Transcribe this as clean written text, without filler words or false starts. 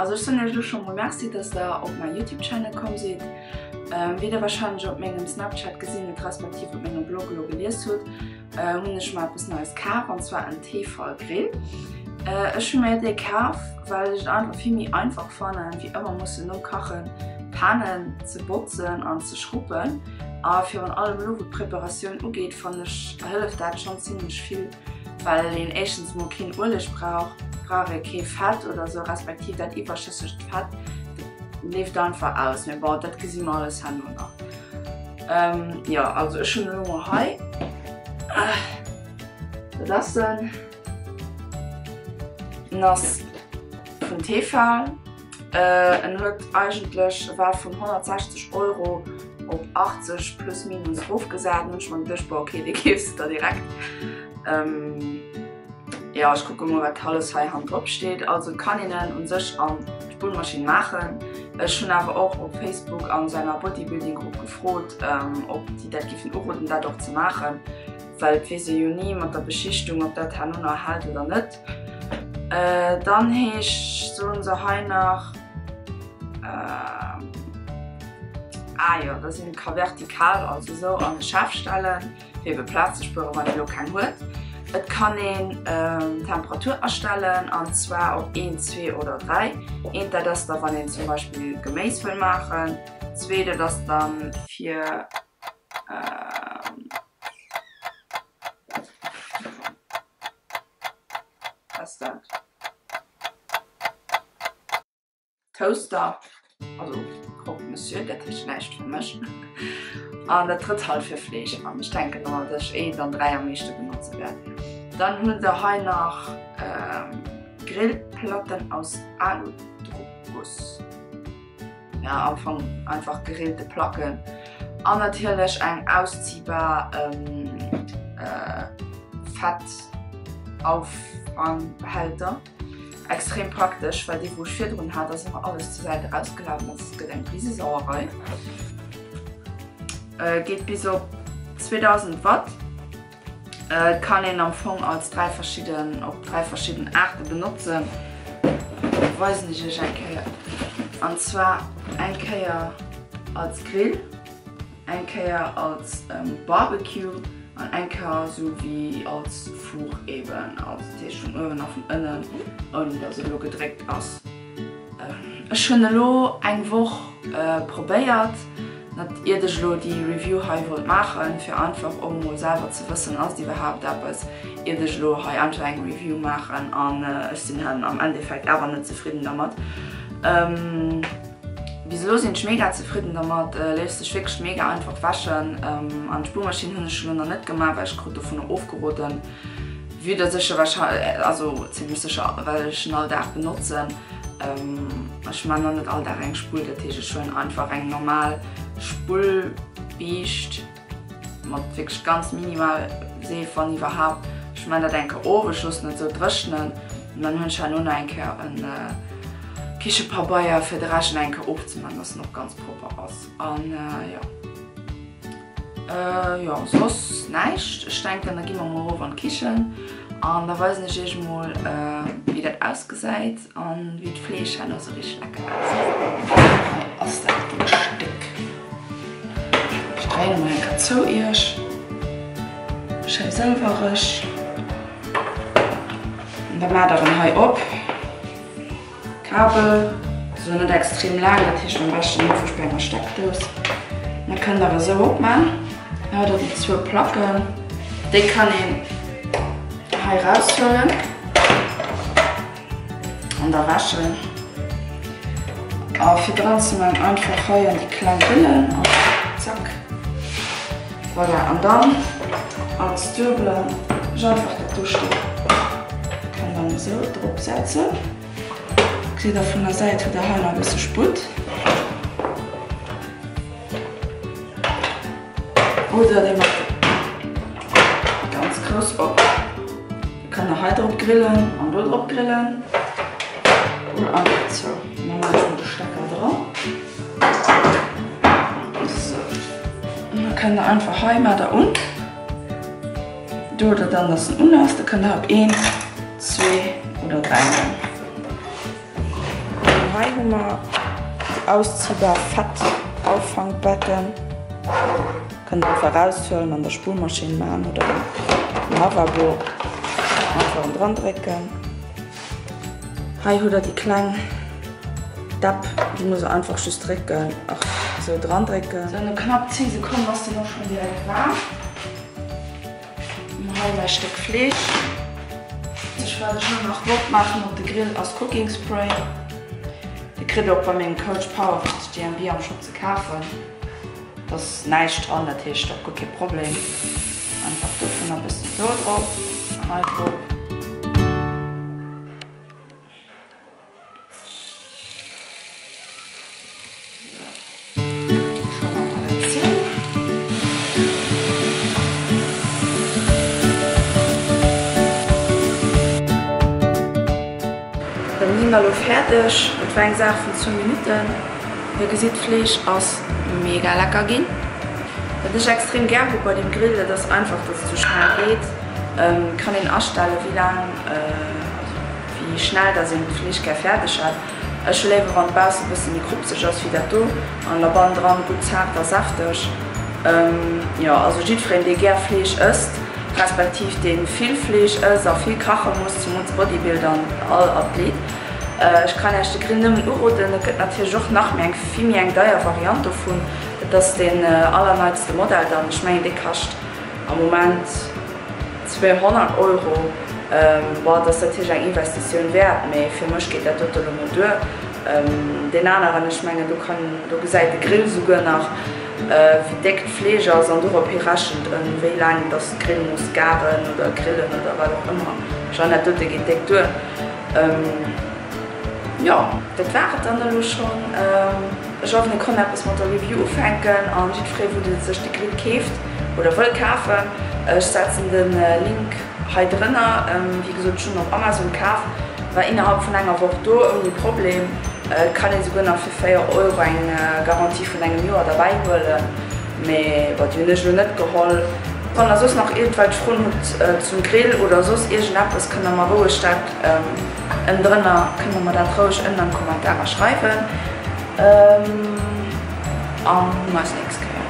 Also ech soen iech elo scho mol Merci, dass der op mäi Youtube Channel komm sidd. Wéi der wahrscheinlech op mengem Snapchat gesinn hutt, respektiv op mengem Blog elo gelies hutt, hunn ech mer eppes Neies kaf, an zwar en Tefal Grill. Ech hu mir dee kaf, well ech et einfach vill méi einfach fannen, wéi ëmmer mussen nom Kachen Panen ze botzen an ze schruppen. A virun allem elo wou d'Preparatioun ugeet, fannen ech hëlleft dat schonn zimlech vill. Well een éischtens mol keen Ueleg brauch, brauch ee kee Fett oder sou, respektiv dat iwwerschëssegt Fett, dat leeft einfach aus. Mee bon, dat gesi mer alles herno nach. Jo, also ech hunn elo mol hei, dat ass en, en ass vun Tefal. En huet eigentlech, e war vun 160 Euro op 80 plus minus erofgesat. Hunn ech mer geduecht, bon ok, dee keefs de der direkt. Jo, ech kucke mol wat alles hei hannendrop steet. Also et kann een en u sech an d'Spullmaschinn maachen. Ech hunn awer och op Facebook an sou enger Bodybuilding-Grupp gefrot, ob déi dat giffen uroden dat och ze maachen, well et weess ee jo ni mat der Beschichtung, ob dat herno nach hält oder net. Dann heescht, soen se hei nach, ah jo, dass een ka vertikal, also esou an de Schaf stellen, fir ebe Plaz ze spueren, wann een elo keng huet. Et kann een d'Temperatur astellen, an zwar op 1, 2 oder 3. Eent, dat ass da wann een zum Beispill Geméis wëll maachen. Zwee, dat ass dann fir. Was dat? Toaster, also Croque Monsieur, dat heescht näischt fir mech. An dat drëtt halt fir Fleesch. An ech denken emol, dass ech eent an 3 am meeschte benotze wäert. Dann hunn se hei nach Grillplatten aus Aludruckguss. Ja, am Fong einfach gerillte Placken. An natierlech eng ausziehbar Fettauffangbehälter. Extrem praktesch, well déi wou ech virdrun hat, ass ëmmer alles zur Säit erausgelaf an et gëtt eng Risesauerei. Geet bis op 2000 Watt. Et kann een am Fong als 3 verschidden, op 3 verschidden Aarte benotzen. Weisen ech iech eng Kéier. An zwar eng Kéier als Grill, eng Kéier als Barbecue an eng Kéier sou wéi als Four eben. Also dat heescht vun uewen a vun ënnen, ouni dass et elo gedréckt ass. Ech hunn elo eng Woch probéiert, net iert ech elo déi Review hei wollt maachen, fir einfach och mol selwer ze wëssen, ass et iwwerhaapt eppes, iert ech elo hei einfach eng Review maachen an ech sinn dann am Endeffekt awer net zefridden dermat. Bis elo sinn ech mega zefridden dermat, léisst sech wierklech mega einfach wäschen. An d'Spullmaschinn hunn ech elo nach net gemaach, well ech krut dovunner ofgeroden. Vue dass ech e wahrscheinlech, also zimlech sécher, well ech en all Dag benotzen, ech man och net all Dag eng Spull, dat heescht ech huelen einfach eng normal Spullbiischt mat wierklech ganz minimal Seef, wann iwwerhaapt. Ech man dat eng Kéier of, ech loossen et esou dréchnen an dann hunn ech herno nach eng Kéier e Kichepabeier fir de Rescht nach eng Kéier ofzeman, dass en och ganz propper ass an jo. Jo, soss näischt. Ech denken, da gi mer mol erof an d'Kichen an da weisen ech iech mol, wéi dat ausgesäit an wéi d'Fleesch herno sou richteg lecker ausgesäit. Hei ass dat gutt Stéck. Ech dréien emol eng Kéier zou iech. Schéi sëlwereg. An da maacht der en hei op. Kabel, se net extrem laang, dat heescht am beschten einfach bei enger Steckdous. Dat kënnt der esou opman. Da huet der déi zwou Placken, déi kann een hei raushuelen an da wäschen. A fir dran ze man einfach hei an déi kleng Rillen an zack. Voilà, an dann als Duebele einfach dat do Stéck kann dann esou drop setzen. Gesitt der vun der Säit huet der hei nach e bësse Sputt. Oder dir maacht et ganz grouss op. Dir kann der hei drop grillen an do drop grillen. Oder einfach zou. An da maache ech mol de Stecker dran. Sou. An da kënnt der einfach hei maacht der un. Do huet der dann, dass en un ass. Da kënnt der op een, zwee oder dräi man. Hei. ausziehbar Fett-Auffangbecken. Kënnt einfach eraushuelen, an der Spullmaschinn man oder am Lavabo einfach erëm dran drécken. Hei hutt der déi kleng Depp, déi muss der einfach just drécken, ach esou dran drécken. Sou, no knapp 10 Sekonnen ass den och schonn direkt waarm. An hei mäi Stéck Fleesch. Ech wat ech elo nach wollt maachen op de Grill ass Cooking Spray. Dee kritt der och bei mengem Coach Power 50 GMB am Shop ze kafen. Et ass näischt dran, dat heescht och guer kee Problem. Einfach dovunner e bëssen do drop, hei drop. Dann si mer elo fäerdeg. Et war eng Saach vun zwou Minutten. Dir gesitt d'Fleesch ass mega lecker ginn. Wat ech extrem gär hu bei dem Grill, dat ass einfach dass et sou schnell geet. Et kann een astelle wéi laang, also wéi schnell dass een d'Fleesch gär fäerdeg hätt. Ech hu léiwer wann et bausse bësse méi krupseg ass wéi dat do an da bannendran gutt zaart a säfteg. Jo also jiddwereen dee gär Fleesch ësst, respektiv dee vill Fleesch ësst a vill kache muss, zemools Bodybuilder an all Athlet, Ech kann Iech de Grill nëmmen uroden. Et gëtt natierlech och nach méi eng, vill méi eng deier Variant dovun. Dat ass deen allerneitste Modell dann. Ech mengen dee kascht am Moment 200 Euro. Bon, et ass natierlech eng Investitioun wäert, mee fir mech geet dat dote lo mol duer. Deen aneren, ech mengen do kann, do gesäit de Grill souguer nach wéi déck d'Fleesch ass an dorop hi rechent en wéi laang dass de Grill muss garen oder grillen oder wat och ëmmer. Ech mengen dat dote geet déck duer. Jo, dat war et dann elo schonn. Ech hoffen dir konnt eppes mat der Review ufänken an jiddferee wou de sech de Grill keeft oder wëll kafen, ech setzen de Link hei drënner. Wéi gesot ech hunn en op Amazon kaf, war innerhalb vun enger Woch do ouni Problem. Et kann een souguer nach fir 4 Euro eng Garantie vun engem Joer derbäi huelen, mee bon déi hunn ech elo net geholl. Wann der soss nach iergendwelch Froen hutt zum Grill oder soss iergendeppes, kënnt der mer roueg dat ënndrënner, kënnt der mer dat roueg ënnen an d'Kommentarer schreiwen. An mer eis nächst Kéier.